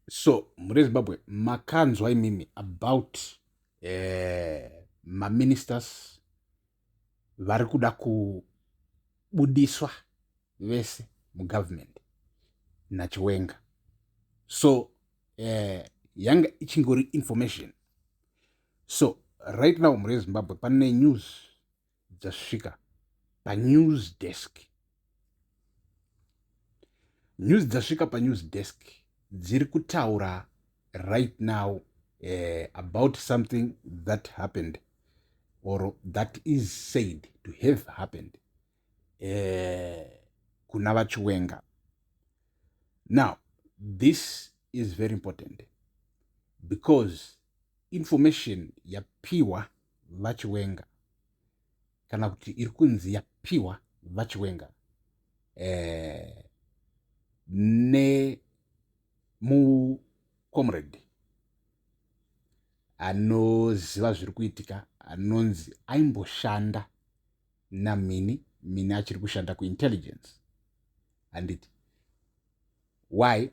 So mhuri yeZimbabwe, makanzwa imimi about maministers vari kuda kubudiswa vese mugovernment naChiwenga. So yanga ichingori information. So right now, mhuri yeZimbabwe, pane news dzasvika panews desk. News dzasvika panews desk dziri kutaura right now about something that happened or that is said to have happened kuna vaChiwenga. Now this is very important because information yapiwa vaChiwenga, kana kuti iri kunzi yapiwa vaChiwenga nemucomrade anoziva zviri kuitika, anonzi aimboshanda naMini Mini achiri kushanda kuintelligence, handiti? Why?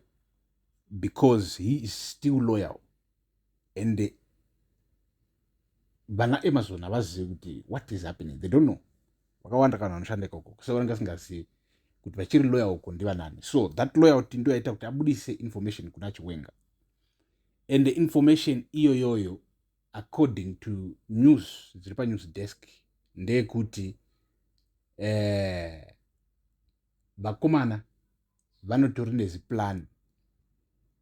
Because he is still loyal and vana Amazon havazivi kuti what is happening. They don't know. Vakawanda kana vanoshanda ikoko kusa vanenge vasingazivi kuti vachiri loyal uko ndivanani. So that loyalty ndo yaita kuti abudise information kuna Chiwenga, and the information iyoyoyo, according to news dziri panews desk, ndeyekuti vakomana vanotori neziplan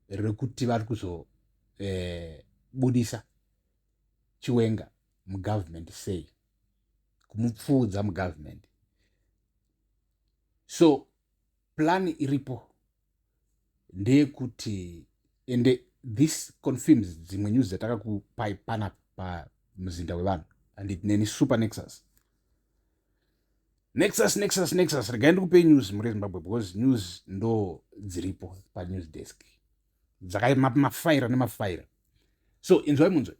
rekuti vari kuzobudisa Chiwenga mugovernment, sei kumupfuudza mugovernment. So plan iripo ndeyekuti, ende this confirms dzimwe news dzatakakupai panapa pamuzinda wevanhu, handiti? Neni Super Nexus, Nexus, Nexus, Nexus. Regai ndikupei news muri Zimbabwe, because news ndo dziripo panews desk dzakamafaira nemafaira. So inzwai munzwe.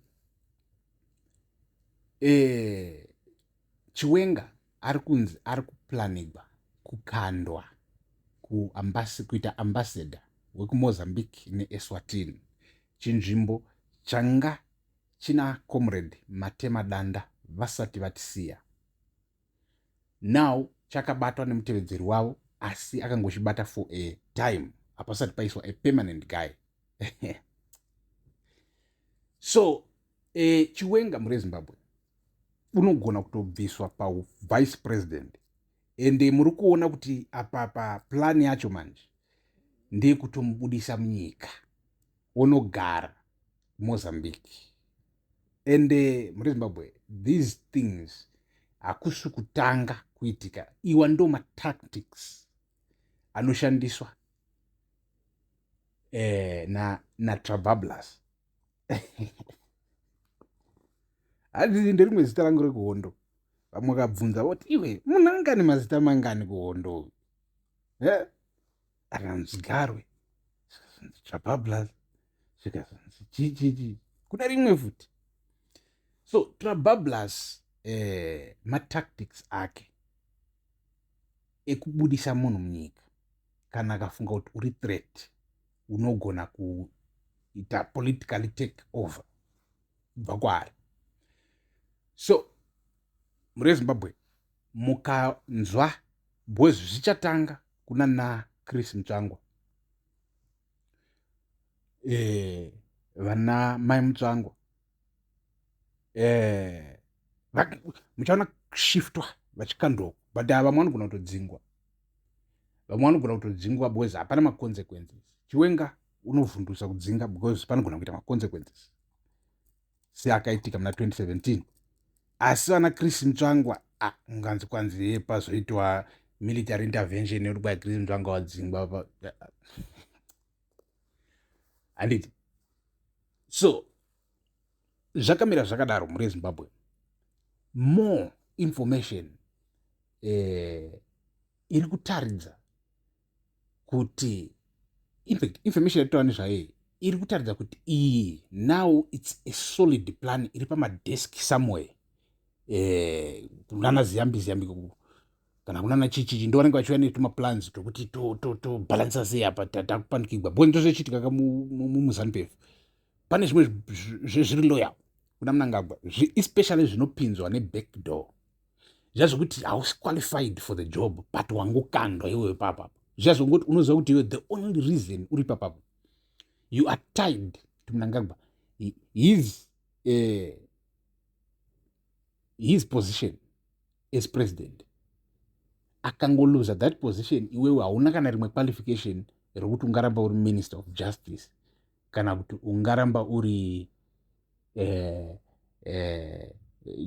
Chiwenga ari kunzi ari kuplanigwa kukandwa kuita ambassador wekuMozambique neEswatini, chinzvimbo changa china Comrade Matemadanda vasati vatisiya. Now chakabatwa nemutevedzeri wavo, asi akangochibata for a time, hapasati paiswa a permanent guy. So Chiwenga, muri Zimbabwe, unogona kutobviswa pavice president. Ende muri kuona kuti apa paplani yacho manje ndeyekutomubudisa munyika, onogara Mozambique. Ende muri Zimbabwe, these things hakusi kutanga kuitika. Iwa ndo matactics anoshandiswa naTrabablas. Hanzi nderimwe zita rangu rekuhondo. Vamwe vakabvunza voti, "Iwe, munhu angani mazita mangani kuhondo?" Akanzi Garwe, zvikazonzi Trabablas, zvikazonzi chichichi, kuna rimwe futi. So Trabablas, matactics ake ekubudisa munhu munyika kana akafunga kuti uri threat, unogona kuita politically take over kubva kwaari. So muri Zimbabwe, mukanzwa, because zvichatanga kuna naChris Mutsvangwa, vana mai Mutsvangwa, muchaona kushiftwa vachikandoko. But ava vamwe vanogona kutodzingwa, vamwe vanogona kutodzingwa because hapana maconsequences. Chiwenga unovhundusa kudzinga because panogona kuita maconsequences seakaitika muna 2017. Asi vana Chris Mutsvangwa, unganzi kwanzi pazoitwa military intervention yekuti kwai Chris Mutsvangwa wadzingwa, handiti? So zvakamira zvakadaro muri Zimbabwe. More information iri kutaridza kuti, infact information yatitaura nezvayo iri kutaridza kuti iyi now it's a solid plan iri pamadesk somewhere, kunana Ziyambi Ziyambi. Kana kunana chichichi ndo vanenge vachiuya netumaplans tokuti tobhalansa sei apa takupandukigwa, because ndozvechiitika ka muZANU PF. Pane zvimwe zviri loyal kuna Mnangagwa, especially zvinopinzwa nebackdoor, zviya zvekuti hausi qualified for the job, but wangokandwa iwewe papapa. Zviya zvongoti unoziva kuti iwe, the only reason uri papapo, you are tied to Mnangagwa. His position as president, akangoluza that position, iwewe hauna kana rimwe qualification rekuti ungaramba uri Minister of Justice kana kuti ungaramba uri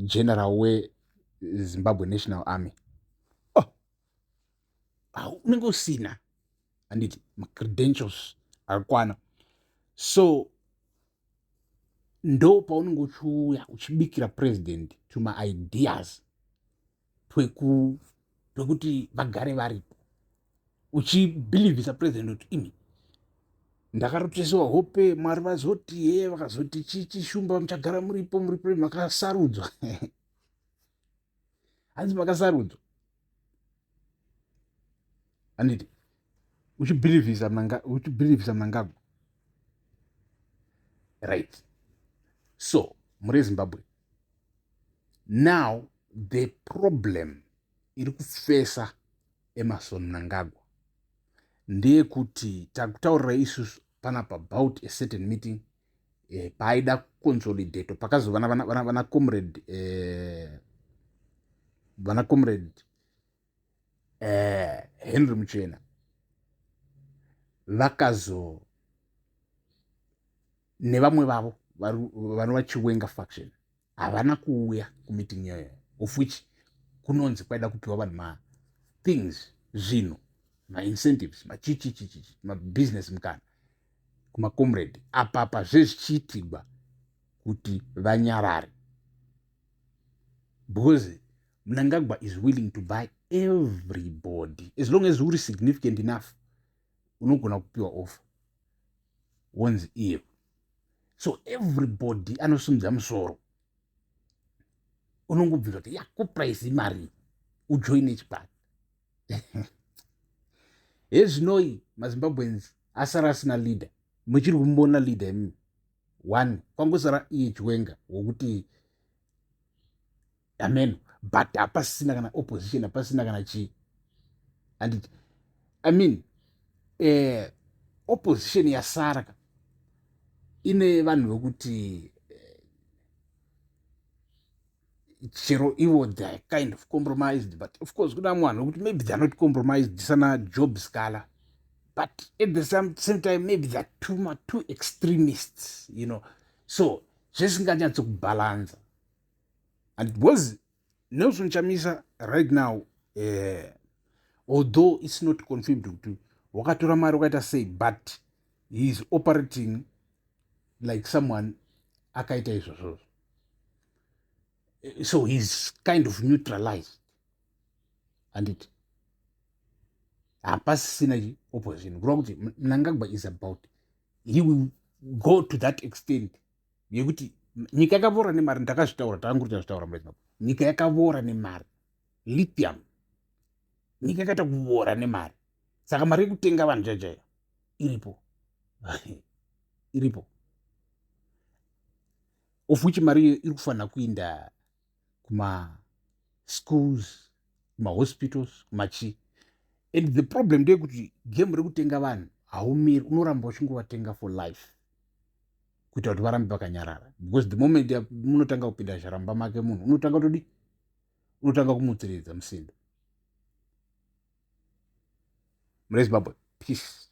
general weZimbabwe National Army. Oh, unenge usina, handiti, macredentials akakwana. So ndo paunenge uchiuya uchibikira president tumaideas twekuti vagare varipo, uchibelievisa president kuti imi ndakarotesiwa hope, Mwari vazoti he, vakazoti chichishumba muchagara muripo, muripo, makasarudzwa, hanzi makasarudzwa, handiti? Uchibelievisa Mnangagwa, right? So muri Zimbabwe now, the problem iri kufesa Emmerson Mnangagwa ndeyekuti takutaurirai isusu panapa about a certain meeting paaida kuconsolidate, pakazova vana comrade vana comrade Henry Muchena vakazo nevamwe vavo vanova Chiwenga faction havana kuuya kumeeting iyoyo, of which kunonzi kwaida kupiwa vanhu mathings, zvinhu, maincentives, machichichichichi, mabusiness mukana kumacomrade apapa, zvezvichiitigwa kuti vanyarare, because Mnangagwa is willing to buy everybody. As long as uri significant enough, unogona kupiwa offer, wonzi iye. So everybody anosimudza musoro, unongobvunza kuti ya kuprice imari ujoine chikwata. Hezvinoi maZimbabweans asara asina leader. Muchiri kumboona leader imi one, kwangosara iye Chiwenga wokuti ameno, but hapasisina kana opposition, hapasisina kana chii, handiti? I mean, opposition yasara ka ine vanhu vekuti chero ivo they are kind of compromised, but of course kuna vamwe vanhu vekuti maybe they are not compromised, sana Job Sikhala, but at the same time maybe they are too extremists. So zvesinganyatso and because Nelson Chamisa right now, although it's not confirmed kuti wakatora mari wakaita sei, but he is operating like someone akaita izvozvozvo. So he's kind of neutralized, handiti? Hapasisina opposition, kureva kuti Mnangagwa is about, he will go to that extent yekuti nyika yakavora nemari. Ndakazvitaura, takanguri tazvitaura muZimbabwe, nyika yakavora nemari, lithium, nyika yakaita kuvora nemari. Saka mari yekutenga vanhu chaichaiyo iripo, iripo, of which mari iyo iri kufanira kuinda kumaschools, kumahospitals, kumachii. And the problem ndeyekuti game rekutenga vanhu haumiri, unoramba uchingovatenga for life kuita kuti varambe vakanyarara, because the moment munotanga kupinda zharamba make, munhu unotanga kutodi, unotanga kumutsiridza musindo. Mune Zimbabwe, peace.